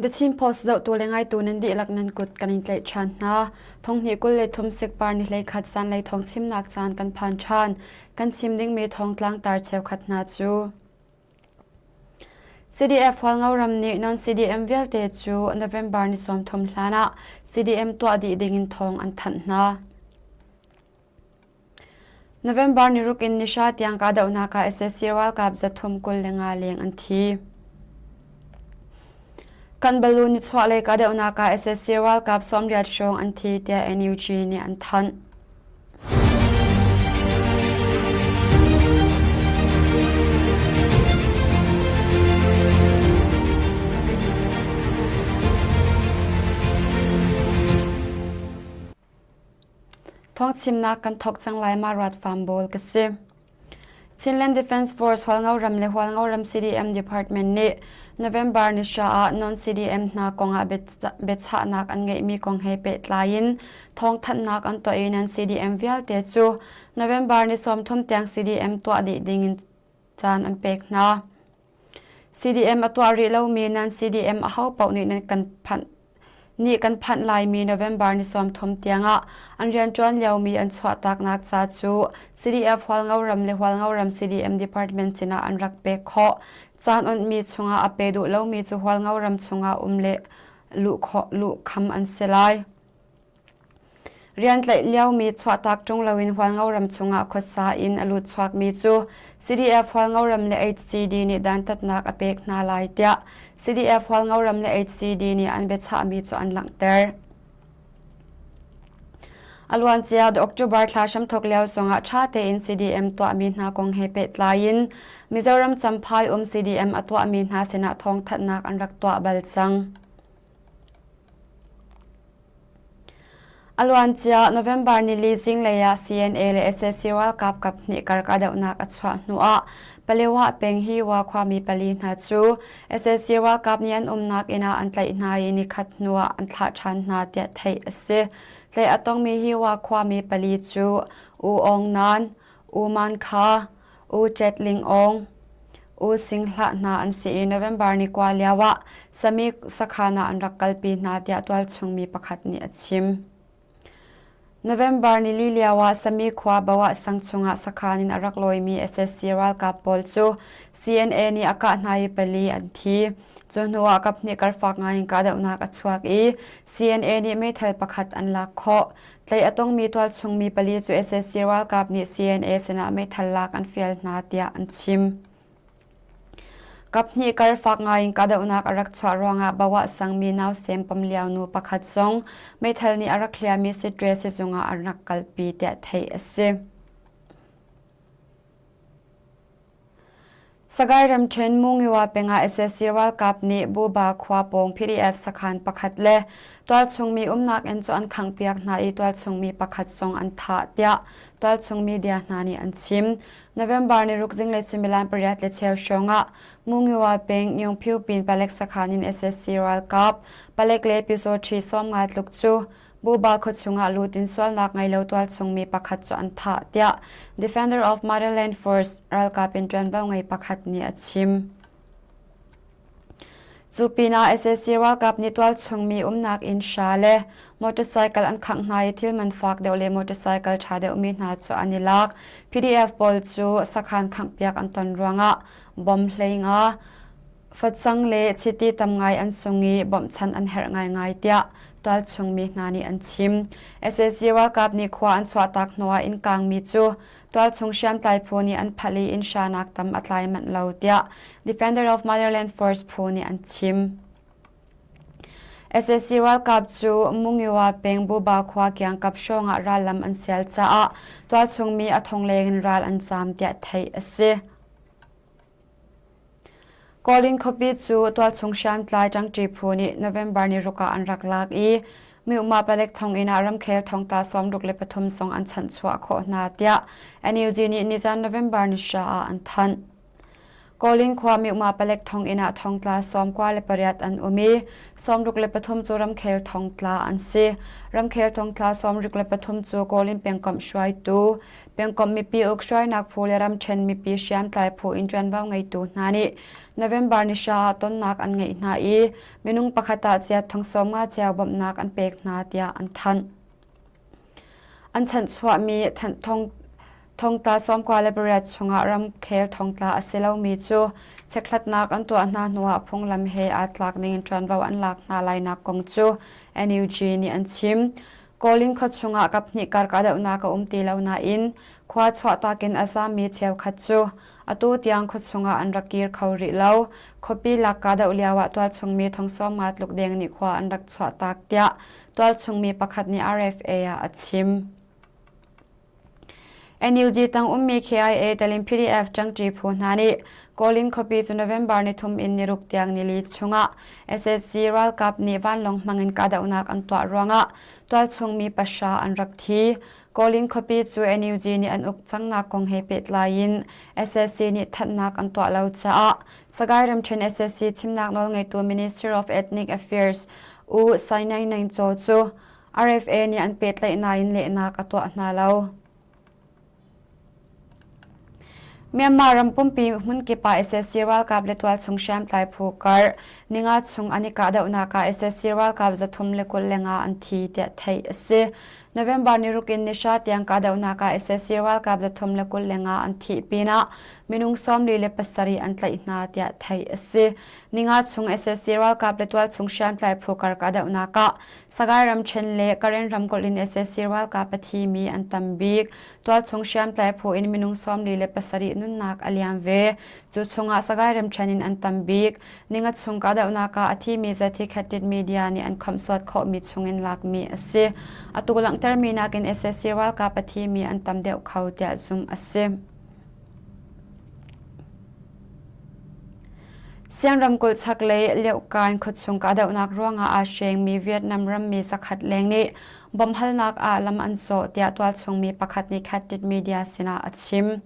The Chin Post zohtu le ngaitu nan dihlak nan kut kan in tlaih ṭhan hna. Thonghnih 23 sikpar ni 11 zanlei thawng chimnak caan kan phan ṭhan. Kan chim dingmi thawngtlang tar cheukhat hna cu. CDF Hualngo ram nih non-CDM vialte cu November ni 30 hlan ah CDM tuah dih dingin thawng an thanh hna. November ni ruk in ni hra tiang kahdohnak ah sac ralkap 325 leng an thi. Kanbalu nichuahlei kahdohnak ah sac ralkap 80 hrawng an thi tiah NUG nih an thanh. Thawngchimnak kan thawk cang lai ma ruat fam bawl ka si. Chinland Defence Force Hualngo ram le Hualngo ram CDM Department nih November ni hra ah non-CDM hna kongah biachahnak an ngeihmi kong he pehtlai in thawngthanhnak an tuah i non-CDM vialte cu November ni 30 tiang CDM tuah dih ding in caan an pek hna. CDM a tuah rih lomi nan CDM ahopaoh nih nan kan phanh nih kan phanh laimi November ni 30 tiangah an rianṭuan liomi an chuahtaknak ca cu CDF Hualngo ram le Hualngo ram CDM Department sinah an rak pek khawh. Caan onhmi chungah a pe duh lomi cu Hualngo ram chungah um le luh khawh luh kham an si lai. Rian tlaih liomi chuahtak ṭung loin Hualngo ram chungah khuasa in a lut chuakmi cu CDF Hualngo ram le HCD nih dantatnak a pek hna lai tiah CDF Hualngo ram le HCD nih an biachahmi cu an langhter. A luancia October thla hramthawk lio zongah ṭha tein CDM tuahmi hna kong he pehtlai in Mizoram Champhai um CDM a tuahmi hna sinah thawngthanhnak an rak tuah bal cang. A luancia November nili zinglei ah CNA le sac ralkap kaphnih kar kahdohnak a chuah hnuah Palewa peng Hiwa khuami pali hna cu sac ralkap nih an umnak inn ah an tlaih hna i nikhat hnuah an thlah ṭhan hna tiah theih a si. Tlaih a tongmi Hiwa khuami pali cu U Aung Nan, U Man Kha, U Chet Ling Aung, U Sing Hlah hna an si i November ni kua lio ah Sami sakhan ah an rak kalpi hna tiah tualchung mi pakhat nih a chim. November nili lio ah Sami khua Bawah sang chungah sakhan in a rak lawimi sac ralkap pawl cu CNA nih a kah hna i pali an thi. Cu hnu ah kaphnih karfak ngai in kahdohnak a chuak i CNA nih meithal pakhat an lak khawh. Tlaih a tongmi tualchung mi pali cu sac ralkap nih CNA sinah meithal lak an fial hna tiah an chim. Kaphnih kar fak ngaiin kahdohnak a rak chuah ruangah Bawah sangmi nausem pam lio nu pakhat zong meithal nih a rak hliami Sitre sizung ah an rak kalpi tiah theih a si. Sagaing ramṭhen Mungiwa peng ah sac ralkap nih Buba khua pawng PDF sakhan pakhat le tualchung mi umnak inn cu an khanghpiak hna i tualchung mi pakhat zong an thah tiah tualchung media hna nih an chim. November ni ruk zinglei suimilam pariat le cheu hrawng ah Mungiwa peng Nyungphyu pin palek sakhan in sac ralkap palek le Pyusawṭhi 50 tluk cu Buba khuachung ah lut in sualnak ngei lo tualchung mi pakhat cu an thah tiah Defender of Motherland Force ralkap in ṭuanvo ngei pakhat nih a chim. Cu pinah sac ralkap nih tualchung mi umnak inn hra le motorcycle an khangh hna i thil man fak deuh le motorcycle ṭha deuhmi hna cu an i lak. PDF pawl cu sakhan khanghpiak an ton ruangah bom hlei nga Facang le chiti tam ngai an sung i bawmhchanh an herh ngaingai tiah tualchung mi hna nih an chim. Sac ralkap nih khua an chuahtak hnuah inn kaangmi cu tualchung hriamtlai phu nih an phalh i inn hranak tam a tlai manh lo tiah Defender of Motherland Force phu nih an chim. Sac ralkap cu Mungiwa peng Buba khua kiangkap hrawng ah rallam an sial caah tualchung mi a thong leng in ral an zaam tiah theih a si. Kawlin khuapi cu tualchung hriamtlai ṭangṭi phu nih November ni ruk ah an rak lak i Myanmar palek thonginn ah ramkhel thongtla 63 zong an chanhchuah khawh hna tiah NUG nih nizan November ni hra ah an thanh. Kawlin khua Myukma palek thonginn ah thongtla 98 an um i 63 cu ramkhel thongtla an si. Ramkhel thongtla 63 cu Kawlin pengkomh hruaitu, pengkomh mipi uk hruainak phu le ramṭhen mipi hriamtlai phu in ṭuanvo ngeitu hna nih November ni hra ah tonnak an ngeih hna i minung pakhat ah chiat thong 50 cio bawmhnak an pek hna tiah an thanh. An chanhchuahmi thongtla 98 chungah ramkhel thongtla a si lomi cu chekhlatnak an tuah hna hnuah phunglam he aa tlak ningin ṭuanvo an lak hna lainak kong cu NUG nih an chim. Kawlin khua chungah kaphnih kar kahdohnak a um ti lo nain khua chuahtak in a zaammi cheukhat cu atu tiang khua chungah an rak kir kho rih lo. Khuapi lak kahdoh lioah tualchung mi thong 50 tluk deng nih khua an rak chuahtak tiah tualchung mi pakhat nih RFA ah a chim. NUG tang ummi KIA telin PDF ṭangṭi phu hna nih Kawlin khuapi cu November nithum in niruk tiang nili chungah SSC ralkap nih vanlawng hmangin kahdohnak an tuah ruangah tualchung mi pahra an rak thi. Kawlin khuapi cu NUG nih an uk cangnak kong he pehtlai in SSC nih thanhnak an tuah lo caah Sagaing ramṭhen SSC chimnak nawlngeitu Minister of Ethnic Affairs U Sai Naing Naing Chaw cu RFA nih an pehtlaih nain lehnak a tuah hna lo. Myanmar ram pumpi hmunkip ah SAC ralkap le tualchung hriamtlai phu kar ninga chung an i kahdohnak ah SAC ralkap 325 an thi tiah theih a si. November ni ruk in nihra tiang kahdohnak ah SAC ralkap 325 an thih pinah minung 47 an tlaih hna tiah theih a si. Ninga chung SAC ralkap le tualchung hriamtlai phu kar kahdohnak ah Sagaing ramṭhen le Karen ramkulh in sac ralkap a thimi an tam bik. Tualchung hriamtlai phu in minung 47 nunnak a liam ve. Cu chungah Sagaing ramṭhen in an tam bik. Ninga chung kahdohnak ah a thimi zat hi Khatit Media nih an khawmhsuat khawhmi chungin lakmi a si. Atu langhtermi nakin sac ralkap a thimi an tam deuh kho tiah zumh a si. Siang ramkulh chaklei Liuhkain khuachung kahdohnak ruangah aa hrengmi Vietnam rammi zakhat leng nih bawmhhalnak ah lam an sawh tiah tualchungmi pakhat nih Khatit Media sinah a chim.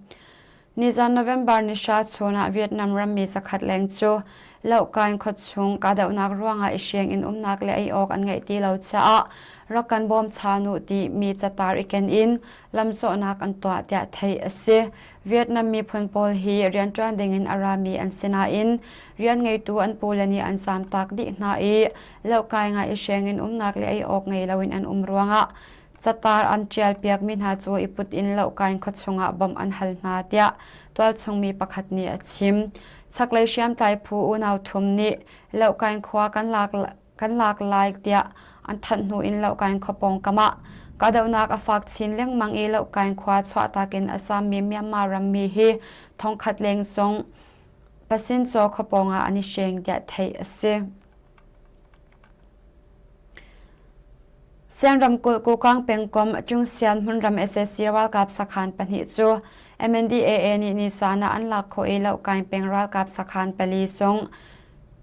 Nizan November ni hra chun ah Vietnam rammi zakhat leng cu Lohkain khuachung kahdohnak ruangah i hreng in umnak le ei awk an ngeih ti lo caah rak kan bawmchan u timi catar i ken in lamzawhnak an tuah tiah theih a si. Vietnam miphun pawl hi rianṭuan dingin a rami an si nain rian ngeitu an pule nih an zaamtak dih hna i lohkai ngai i hreng in umnak le ei awk ngei loin an um ruangah catar an ṭialpiakmi hna cu i put in lohkai khuachung ah bawmh an hal hna tiah tualchungmi pakhat nih a chim. Chaklei hriamtlai phu unau thum nih lohkai khua kan lak kan lak lai tiah an thanh hnu in Lohkain khua pawngkam ah kahdohnak a fak chin lengmang i Lohkain khua chuahtak in a zammi Myanmar rammi hi thongkhat leng zong Pasincaw khua pawng ah an i hreng tiah theih a si. Sian ramkulh Kokang pengkomh Cungsian hmunram sac ralkap sakhan pahnih cu MNDAA nih nisan ah an lak khawh i Lohkain peng ralkap sakhan pali zong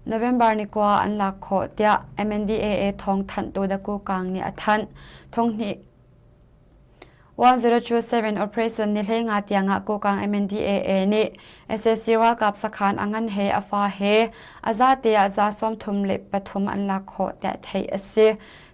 November ni kua an lak khawh tiah MNDAA thawngthanhtu The Kukang nih a thanh. Thonghnih 1027 operation ni hleinga tiangah Kokang MNDAA nih sac ralkap sakhan a ngan he a fa he a zate ah za 33 an lak khawh tiah theih a si.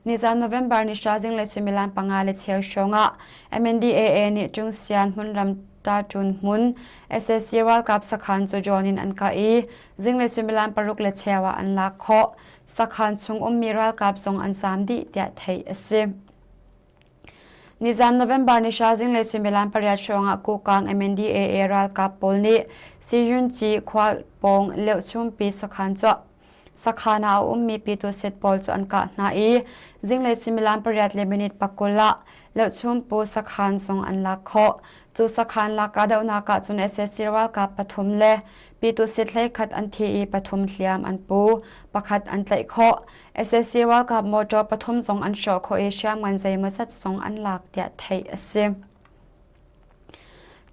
Nizan November ni hra zinglei suimilam panga le cheu hrawng ah MNDAA nih Tungsian hmunram Tatun hmun sac ralkap sakhan cu drone in an kah i zinglei suimilam paruk le cheu ah an lak khawh. Sakhan chung ummi ralkap zong an zaam dih tiah theih a si. Nizan November ni hra zinglei suimilam pariat hrawngah Kukang MNDAA ralkap pawl nih Siyunci khua pawng Leuhchumpi sakhan cu sakhan ah a ummi Pyitusit pawl cu an kah hna i zinglei suimilam pariat le minute pakul ah Leuhchumpu sakhan zong an lak khawh. Cu sakhan lak kahdohnak ah cun sac ralkap pathum le Pyitusit hleikhat an thi i pathum hliam an pu, pakhat an tlaih khawh. Sac ralkap motor pathum zong an hrawh khawh i hriamngan zeimawzat zong an lak tiah theih a si.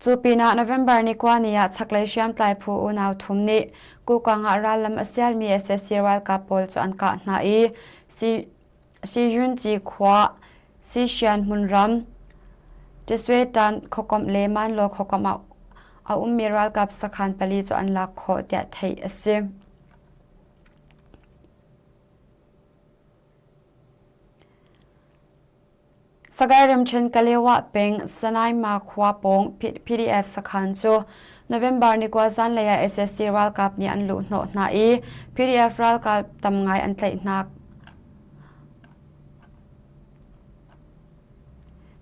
Cu pinah November ni kua ni ah chaklei hriamtlai phu unau thum nih Kukang ah rallam a sialmi sac ralkap pawl cu an kah hna i Siyunci khua Sishian hmunram Tiswetan khuakomh le Manlaw khuakomh ah. a ummi ralkap sakhan pali cu an lak khawh tiah theih a si. Sagaing ramṭhen Kalewa peng Sanaima khua pawng PDF sakhan cu November ni kua zanlei ah sac ralkap nih an luhhnawh hna i PDF ralkap tam ngai an tlaih hna.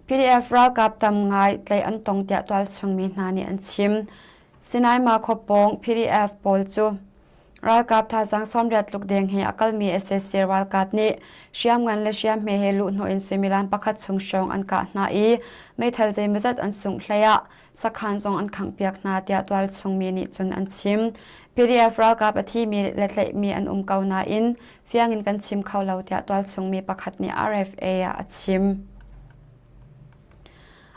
PDF ralkap tam ngai tlaih an tong tiah tualchung mi hna nih an chim. Sinaima khua pawng PDF pawl cu Ralkap thazaang 80 tluk deng he a kalmi sac ralkap nih hriamngan le hriamhme he luhhnawh in suimilam pakhat chung hrawng an kah hna i meithal zeimawzat an sungh hlei ah sakhan zong an khanghpiak hna tiah tualchung mi nih cun an chim. PDF ralkap a thimi le tlaihmi an um ko nain fiang in kan chim kho lo tiah tualchung mi pakhat nih RFA ah a chim.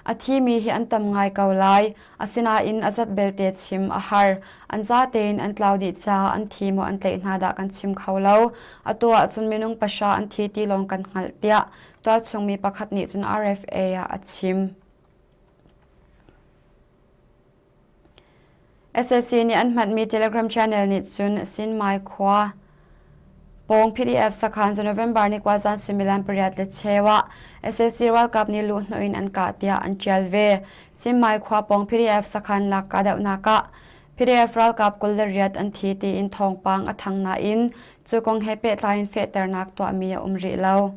A thimi hi an tam ngai ko lai. Asinain a zat belte chim a har. An zatein an tlau dih caah an thi maw an tlaih hna dah kan chim kho lo. Atu ahcun minung pahra an thi ti lawng kan hngalh tiah tualchung mi pakhat nih cun RFA ah a chim. Sac nih an hmanmi Telegram channel nih cun Sinmai khua pawng PDF sakhan cu November ni kua zan suimilam pariat le cheu ah sac ralkap nih luhhnawh in an kah tiah an ṭial ve. Sinmai khua pawng PDF sakhan lak kahdohnak ah PDF ralkap 28 an thi tiin thawngpang a thang nain cu kong he pehtlai in fehternak tuahmi a um rih lo.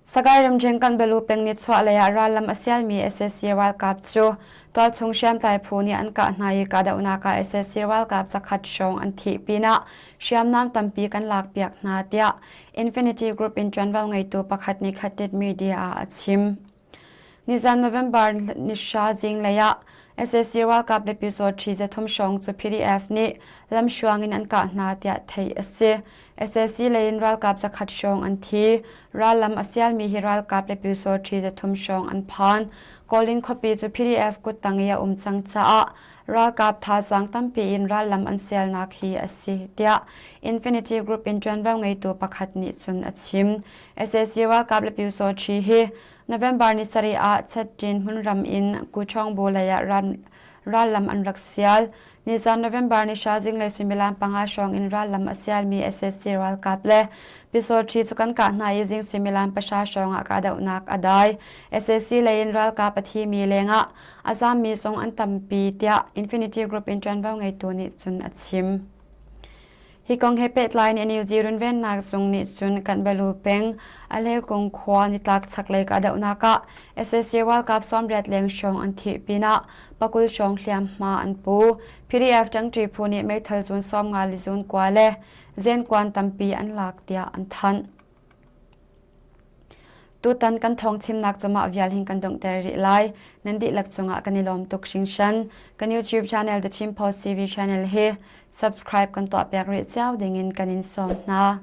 Sagaing ramṭhen Kanbalu peng nichuahlei ah rallam a sialmi sac ralkap cu tualchung hriamtlai phu nih an kah hna i kahdohnak ah sac ralkap zakhat hrawng an thih pinah hriamnam tampi kan lakpiak hna tiah Infinity Group in ṭuanvo ngeitu pakhat nih Khatit Media ah a chim. Nizan November ni hra zinglei ah sac ralkap le pyusawṭhi zathum hrawng cu PDF nih lamhruang in an kah hna tiah theih a si. Sac lei in ralkap zakhat hrawng an thi. Rallam a sialmi hi ralkap le pyusawṭhi zathum hrawng an phan. Kawlin khuapi cu PDF kuttang i a um cang caah ralkap thazaang tampi in rallam an sialnak hi a si tiah Infinity Group in ṭuanvo ngeitu pakhat nih cun a chim. Sac ralkap le pyusawṭhi hi November ni sarih ah Chatṭin hmunram in Kuchawngbu lei ah rallam an rak sial. Nizan November ni hra zinglei suimilam panga hrawng in rallam a sialmi sac ralkap le Pyusawṭhi cu kan kah hna i zing suimilam pahra hrawng ah kahdohnak a dai. Sac lei in ralkap a thimi lengah a zaammi zong an tampi tiah Infinity Group in ṭuanvo ngeitu nih cun a chim. Hi kong he pehtlai in NUG runvennak zung nih cun Kanbalu peng Alelkung khua nitlak chaklei kahdohnak ah sac ralkap 80 leng hrawng an thih pinah pakul hrawng hliamhma an pu. PDF ṭangṭi phu nih meithal zun 50 le zun kua le zenkuan tampi an lak tiah an thanh. Tutan kan thawng chimnak cu mah vial hin kan donghter rih lai. Nan dihlak cungah kan i lawm tuk hringhran. Kan YouTube channel The Chin Post TV channel hi subscribe kan tuahpiak rih cio dingin kan in sawm hna.